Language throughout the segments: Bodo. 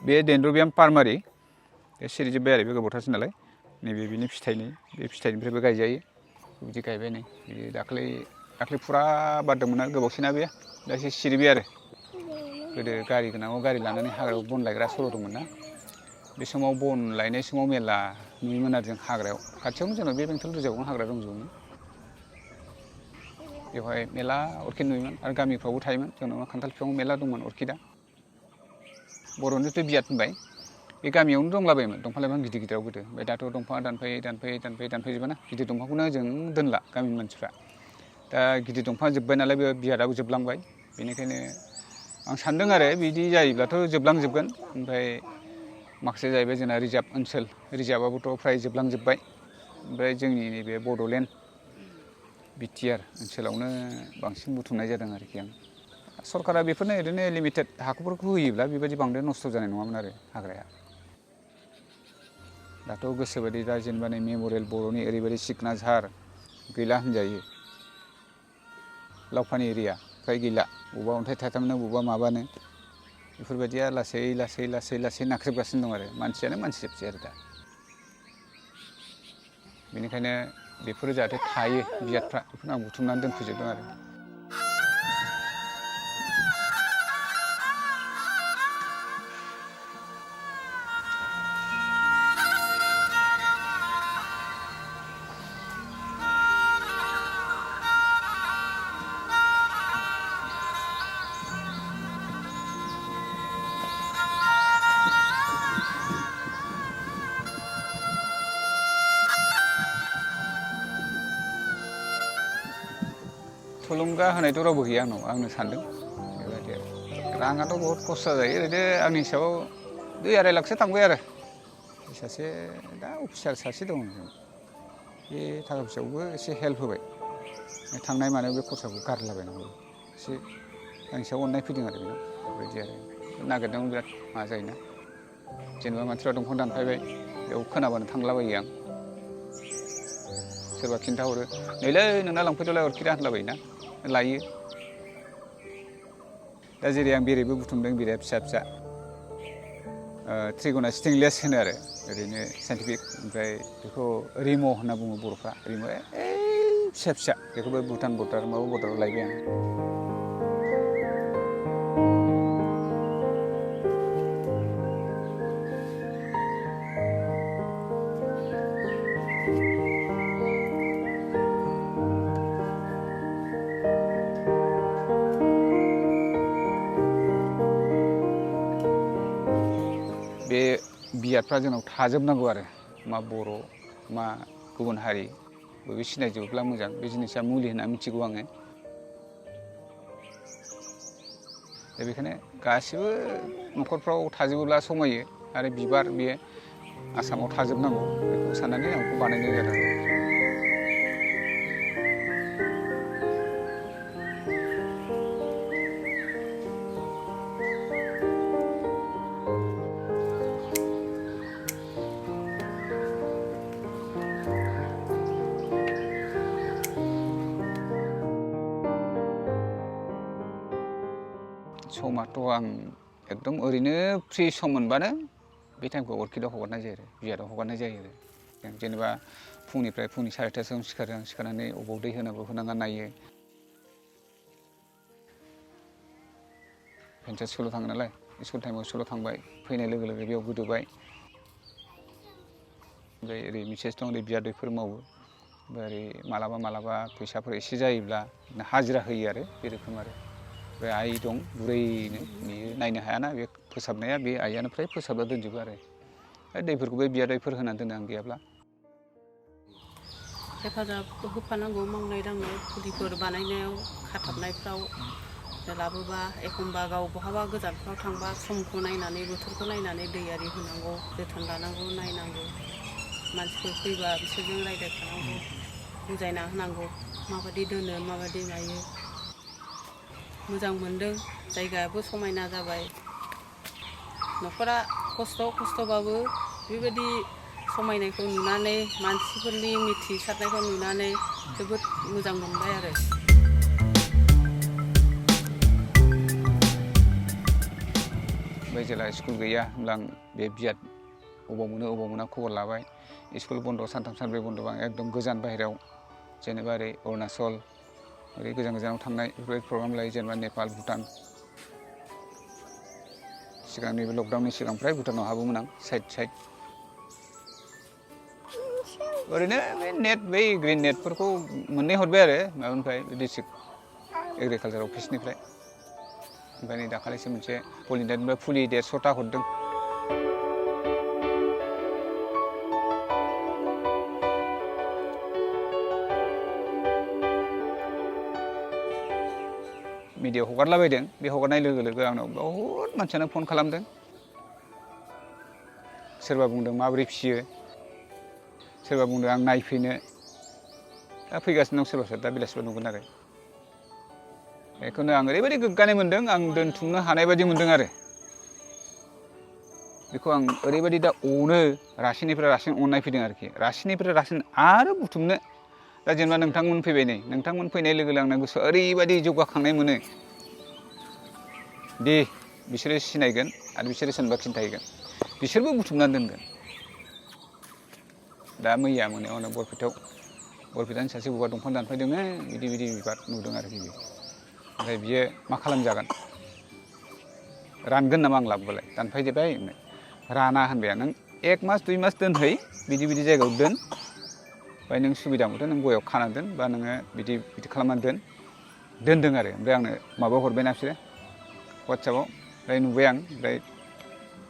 बे डेन्ड्रबियाम पारमारि बे सिरिजोब्बाय आरो बे गोबावथारसै नालाय नैबे बिनि फिथाइनि बे फिथाइनिफ्रायबो गायजायो बिदि गायबाय नै बिदि दाख्लै फुरा बारदोंमोन आरो गोबावसैना बे दा एसे सिरिबाय आरो गोदो गारि गोनाङाव गारि लानानै हाग्रायाव बन लायग्रा सर' दंमोन ना बे समाव बन लायनाय समाव मेरला नुयोमोन आरो जों हाग्रायाव खाथियावनो जोंनाव बे बेंथल रिजार्भआवनो हाग्रा दंजोबोमोन बेवहाय मेरला अर्खिड नुयोमोन आरो गामिफ्रावबो थायोमोन जोंनाव खान्थाल बिफाङाव मेरला दंमोन अर्खिडा बर'निथ' बियाद होनबाय बे गामियावनो दंलाबायोमोन दंफां लाइफां गिदिर गिदिराव गोदो ओमफ्राय दाथ' दंफाङा दानफायजोब्बायना गिदिर दंफांखौनो जों दोनला गामिनि मानसिफ्रा दा गिदिर दंफाङा जोब्बाय नालाय बे बियादाबो जोबलांबाय बेनिखायनो आं सानदों आरो बिदि जायोब्लाथ' जोबलांजोबगोन ओमफ्राय माखासे जाहैबाय जोंना रिजार्भ ओनसोल रिजार्भआबोथ' फ्राय जोबलांजोब्बाय ओमफ्राय जोंनि नैबे बड'लेण्ड बिटिआर ओनसोलावनो बांसिन बुथुमनाय जादों आरोखि आं सरकारा बेफोरनो ओरैनो लिमिटेड हाखरफोरखौ होयोब्ला बेबायदि बांद्राय नस्थ' जानाय नङामोन आरो हाग्राया दाथ' गोसोबायदि दा जेनेबा नै मेम'रियेल बर'नि ओरैबायदि सिकना झार गैला होनजायो लावफानि एरिया फ्राय गैला बबेबा अन्थाइ थाइथामनो बबेबा माबानो बेफोरबायदिया लासै नाख्रेबगासिनो दं आरो मानसियानो मानसि जोबसै आरो दा बेनिखायनो बेफोरो जाहाथे थायो बियादफ्रा बेखौनो आं बुथुमनानै दोनफैजोबदों आरो थुलुंगा होनायथ' रावबो गैया आंनाव आंनो सानदों बेबायदि राङाथ' बहुत खरसा जायो ओरैनो आंनि हिसाबाव 2-2.5 लाखसो थांबाय आरो सासे दा अफिसार सासे दं बे थाखा फैसायावबो एसे हेल्प होबाय थांनाय मानायाव बे खरसाखौ गारलाबायनांगौ एसे आंनि सायाव अननाय फैदों आरो बेनाव बेबायदि आरो नागिरनायाव बिराद माबा जायोना जेनेबा मानसिफ्रा दंफां दानफायबाय बेयाव खोनाबानो थांलाबायो आं सोरबा खिन्थाहरो नैलै नोंना लांफैदोलाय अर्खिडा होनलाबायोना लायो दा जेरै आं बेरेबो बुथुमदों बेरेया फिसा ट्रिगना स्टिंलेस होनो आरो ओरैनो साइन्टिफिक ओमफ्राय बेखौ रिम' होनना बुङो बर'फ्रा रिम' फिसा बेखौबो भुटान बर्डार माबा बर्डाराव लायबाय आं बे बियादफ्रा जोंनाव थाजोबनांगौ आरो मा बर' मा गुबुन हारि बयबो सिनायजोबोब्ला मोजां बे जिनिसा मुलि होनना मिथिगौ आङो दा बेखायनो गासिबो न'खरफ्राव थाजोबोब्ला समायो आरो बिबार बेयो आसामाव थाजोबनांगौ बेखौ साननानै आं बेखौ बानायनाय जादों समाथ' आं एकदम ओरैनो फ्रि सम मोनबानो बे टाइमखौ अर्खिडआव हगारनाय जायो आरो बियादाव हगारनाय जायो आरो जेनेबा फुंनि 7:30 सिखारो आं सिखारनानै अबाव दै होनांगौ होनाङा नायो पेन्सिल स्कुलाव थाङो नालाय स्कुल टाइमाव स्कुलाव थांबाय फैनाय लोगो लोगो बेयाव गोदोबाय ओमफ्राय ओरै मिसेस दं ओरै बियादैफोर मावो ओमफ्राय ओरै मालाबा फैसाफोर एसे जायोब्ला हाजिरा होयो आरो बे रोखोम आरो बे आइ दं बुरैनो बियो नायनो हायाना बे फोसाबनाया बे आइयानो फ्राय फोसाबना दोनजोबो आरो दैफोरखौबो बियादैफोर होनानै दोनो आं गैयाब्ला हेफाजाब होफानांगौ मावनाय दांनाय फुलिफोर बानायनायाव खाथाबनायफ्राव लाबोबा एखमबा गाव बहाबा गोजानफ्राव थांबा समखौ नायनानै बोथोरखौ नायनानै दै आरि होनांगौ जोथोन लानांगौ नायनांगौ मानसिफोर फैबा बिसोरजों रायज्लायफानांगौ बुजायना होनांगौ माबायदि दोनो माबायदि मायो मोजां मोनदों जायगायाबो समायना जाबाय न'खरा खस्थ'बाबो बेबायदि समायनायखौ नुनानै मानसिफोरनि मिथिसारनायखौ नुनानै जोबोद मोजां मोनबाय आरो ओमफ्राय जेला स्कुल गैया होमब्ला आं बे बियाद अबाव मोना खबर लाबाय स्कुल बन्द' सानथाम सानब्रै बन्द'बा आं एकदम गोजान बाहेरायाव जेनेबा ओरै अरुणाचल ओरै गोजानाव थांनाय बेफोरबायदि प्रग्राम लायो जेनेबा नेपाल भुटान सिगांनि बे लकडाउननि सिगां फ्राय भुटानाव हाबोमोन आं साइड ओरैनो बे नेट बै ग्रिन नेटफोरखौ मोननै हरबाय आरो माबानिफ्राय डिस्ट्रिक्ट एग्रिकालसार अफिसनिफ्राय ओमफ्राय नै दाखालिसो मोनसे पलिनेटनिफ्राय फुलि 150टा हरदों। मिडियायाव हगारलाबायदों बे हगारनाय लोगो लोगो आंनाव बहुद मानसियानो फन खालामदों सोरबा बुंदों माबोरै फिसियो सोरबा बुंदों आं नायफैनो दा फैगासिनो दं सोरबा दा बेलासियाव नुगोन आरो बेखौनो आं ओरैबायदि गोग्गानाय मोन्दों आं दोनथुमनो हानाय बायदि मोन्दों आरो बेखौ आं ओरैबायदि दा अनो रासिननिफ्राय रासिन अननाय फैदों आरोखि रासिननिफ्राय रासिन आरो बुथुमनो दा जेनेबा नोंथांमोन फैबाय नै नोंथांमोन फैनाय लोगो लोगो आंना गोसोआ ओरैबायदि जौगाखांनाय मोनो दि बिसोरो सिनायगोन आरो बिसोरो सोरनोबा खिन्थाहैगोन बिसोरबो बुथुमनानै दोनगोन। दा मैया मोनायावनो बरपेटानि सासे बबेबा दंफां दानफायदोंनो बिदि बिबार नुदों आरोखि बियो ओमफ्राय बियो मा खालामजागोन रानगोन नामा आं लाबोबालाय दानफायजोब्बाय राना होनबाय नों 1 मास 2 मास दोनहै बिदि जायगायाव दोन ओमफ्राय नों सुबिदा मथे नों गयाव खाना दोन बा नोङो बिदि खालामनानै दोनदों आरो ओमफ्राय आंनो माबा हरबायना बिसोरो वाट्सएपआव ओमफ्राय नुबाय आं ओमफ्राय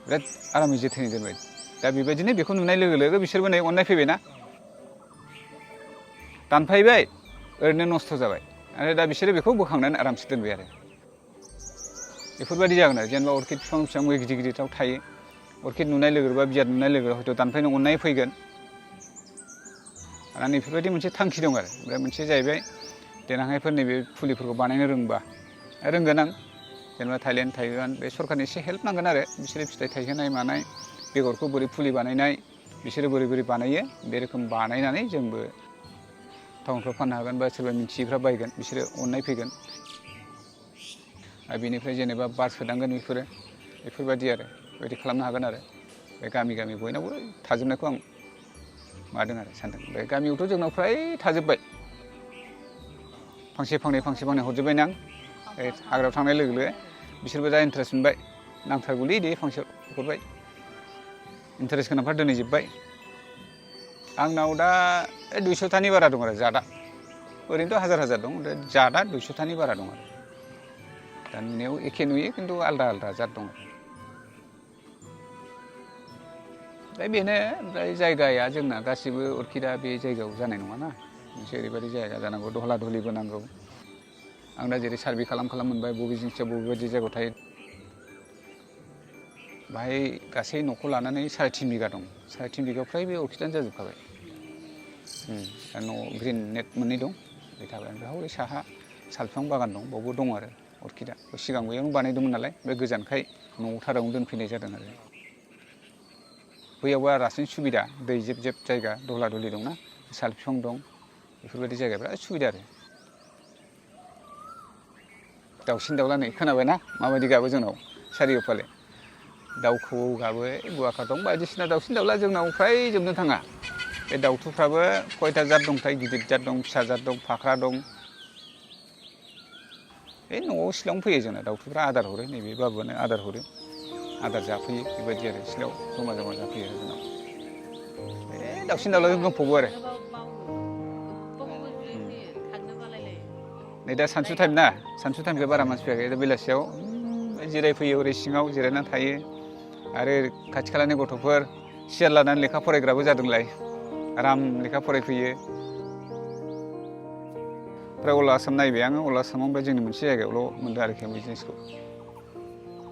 बिराद आरामै जोथोनै दोनबाय दा बेबायदिनो बेखौ नुनाय लोगो लोगो बिसोरबो नै अननाय फैबायना दानफायबाय ओरैनो नस्थ' जाबाय आरो दा बिसोरो बेखौ बोखांनानै आरामसे दोनबाय आरो बेफोरबायदि जागोन आरो जेनेबा अर्किड बिफां गिदिराव थायो अर्किड नुनाय लोगो बा बियाद नुनाय लोगो हयथ' दानफायनो अननाय फैगोन आरो बेफोरबायदि मोनसे थांखि दं आरो ओमफ्राय मोनसे जाहैबाय देनांहायफोर नैबे फुलिफोरखौ बानायनो रोंबा रोंगोन आं जेनेबा थाइलेण्ड थाइवान बे सरकारनि एसे हेल्प नांगोन आरो बिसोरो फिथाइ थायहोनाय मानाय बेगरखौ बोरै फुलि बानायनाय बिसोरो बोरै बानायो बे रोखोम बानायनानै जोंबो टाउनफ्राव फाननो हागोन बा सोरबा मिथियैफ्रा बायगोन बिसोरो अननाय फैगोन आरो बेनिफ्राय जेनेबा बार सोदांगोन बेफोरबायदि आरो बेबायदि खालामनो हागोन आरो बे गामि बयनावबो थाजोबनायखौ आं मादों आरो सानदों ओमफ्राय गामियावथ' जोंनाव फ्राय थाजोब्बाय फांसे फांनै हरजोब्बायना आं हाग्रायाव थांनाय लोगो लोगो बिसोरबो दा इन्टारेस्ट मोनबाय नांथारगौलै दे फांसे हरबाय इन्टारेस्ट गोनांफ्रा दोनहैजोब्बाय आंनाव दा 200थानि बारा दं आरो जादा ओरैनोथ' हाजार दं जादा 200थानि बारा दं आरो दा नुनायाव एखे नुयो खिन्थु आलदा जाद दं ओमफ्राय बेनो ओमफ्राय जायगाया जोंना गासिबो अर्किडा बे जायगायाव जानाय नङाना मोनसे ओरैबायदि जायगा जानांगौ दहला दहलिबो नांगौ आं दा जेरै सार्भे खालाम मोनबाय बबे जिनिसा बबेबायदि जायगायाव थायो बाहाय गासै न'खौ लानानै 3.5 बिगा दं 3.5 बिगायाव फ्राय बे अर्किडआनो जाजोबखाबाय न' ग्रिन नेट मोननै दं बे थाबाय ओमफ्राय हरै साहा साल बिफां बागान दं बावबो दं आरो अर्किडआ सिगां बैयावनो बानायदोंमोन नालाय बे गोजानखाय न'आव थारावनो दोनफैनाय जादों आरो बैयावबो रासिन सुबिदा दै जेब जायगा दहला दहलि दंना साल बिफां दं बेफोरबायदि जायगाया बिराद सुबिदा आरो दाउसिन दाउला नै खोनाबायना माबायदि गाबो जोंनाव सारिय'फाले दाउ खौवौ गाबो गुवाखा दं बायदिसिना दाउसिन दाउला जोंनाव फ्राय जोबनो थाङा बे दाउथुफ्राबो खयथा जात दंथाय गिदिर जात दं फिसा जात दं फाख्रा दं बे न'आव सिलायावनो फैयो जोंना दाउथुफ्रा आदार हरो नैबे बाबुआनो आदार हरो आदार जाफैयो बेबायदि आरो सिलायाव जमा जाफैयो आरो जोंनाव बे दाउसिन दाउलाजों बुंफबो आरो नै दा सानसु टाइमखौ बारा मानसि फैयाखै दा बेलासियाव जिरायफैयो ओरै सिङाव जिरायनानै थायो आरो खाथि खालानि गथ'फोर सियार लानानै लेखा फरायग्राबो जादोंलाय आराम लेखा फरायफैयो ओमफ्राय अल आसाम नायबाय आङो अल आसामाव ओमफ्राय जोंनि मोनसे जायगायावल' मोनदों आरोखि बे जिनिसखौ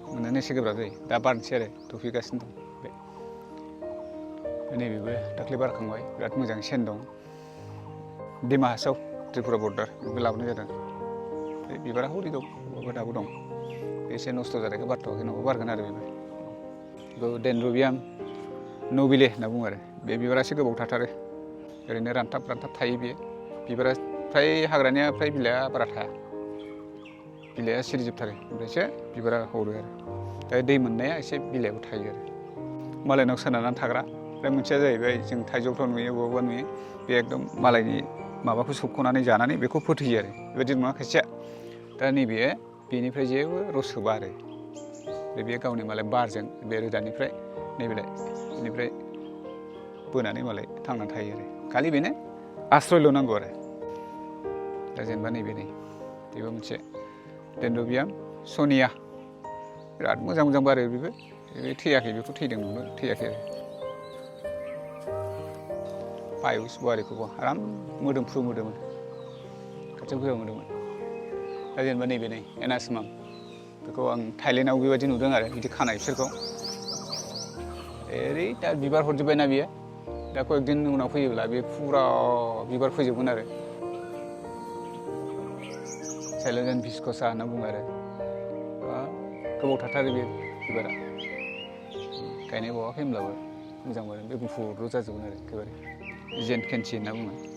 मोननानै एसे गोब्राब जायो दा बारनोसै आरो थफिगासिनो दं बे नैबेबो दाख्लै बारखांबाय बिराद मोजां सेन दं डिमा हासाव त्रिपुरा बर्डार बेबो लाबोनाय जादों बे बिबारा हरै दं बबेबा दाबो दं एसे नस्थ' जानायखौ बारथ'वाखै न'आव बारगोन आरो बेबो डेनड्रबियाम नबिले होनना बुङो आरो बे बिबारा एसे गोबाव थाथारो ओरैनो रानथाब थायो बेयो बिबारा फ्राय हाग्रानिया बिलाइआ बारा थाया बिलाइआ सिरिजोबथारो ओमफ्रायसो बिबारा हरो आरो दा दै मोननाया एसे बिलाइआव थायो आरो मालायनाव सोनारनानै थाग्रा ओमफ्राय मोनसेया जाहैबाय जों थाइजौफ्राव नुयो बबेबा नुयो बे एकदम मालायनि माबाखौ सोबख'नानै जानानै बेखौ फोथैयो आरो बेबायदि नङा खायसेया दा नैबे बेनिफ्राय जेबो रस सोबा आरो बे गावनि मालाय बारजों बे रोदानिफ्राय नैबेलाय बेनिफ्राय बोनानै मालाय थांनानै थायो आरो खालि बेनो आश्रयल' नांगौ आरो दा जेनेबा नैबे बेबो मोनसे डेन्ड्रबियाम सनिया बिराद मोजां मोजां बारो बेबो थैयाखै बेखौ थैदों नंदों थैयाखै आरो पायुस बुवारिखौबो आराम मोदोमफ्रु मोदोमो खाथियाव फैबा मोदोमो दा जेनेबा नैबे एनासिमाम बेखौ आं थाइलेण्डआव बेबायदि नुदों आरो बिदि खानाय बिसोरखौ ओरै दा बिबार हरजोब्बायना बियो दा कয়েকদিन उनाव फैयोब्ला बे फुरा बिबार फैजोबगोन आरो साइलोजेन भिस्क'सा होनना बुङो आरो गोबाव थाथारो बे बिबारा गायनाय बावाखै होनब्लाबो मोजां बारो बे गुफुरल' जाजोबगोन आरो एखेबारे जेन केन्सि होनना बुङो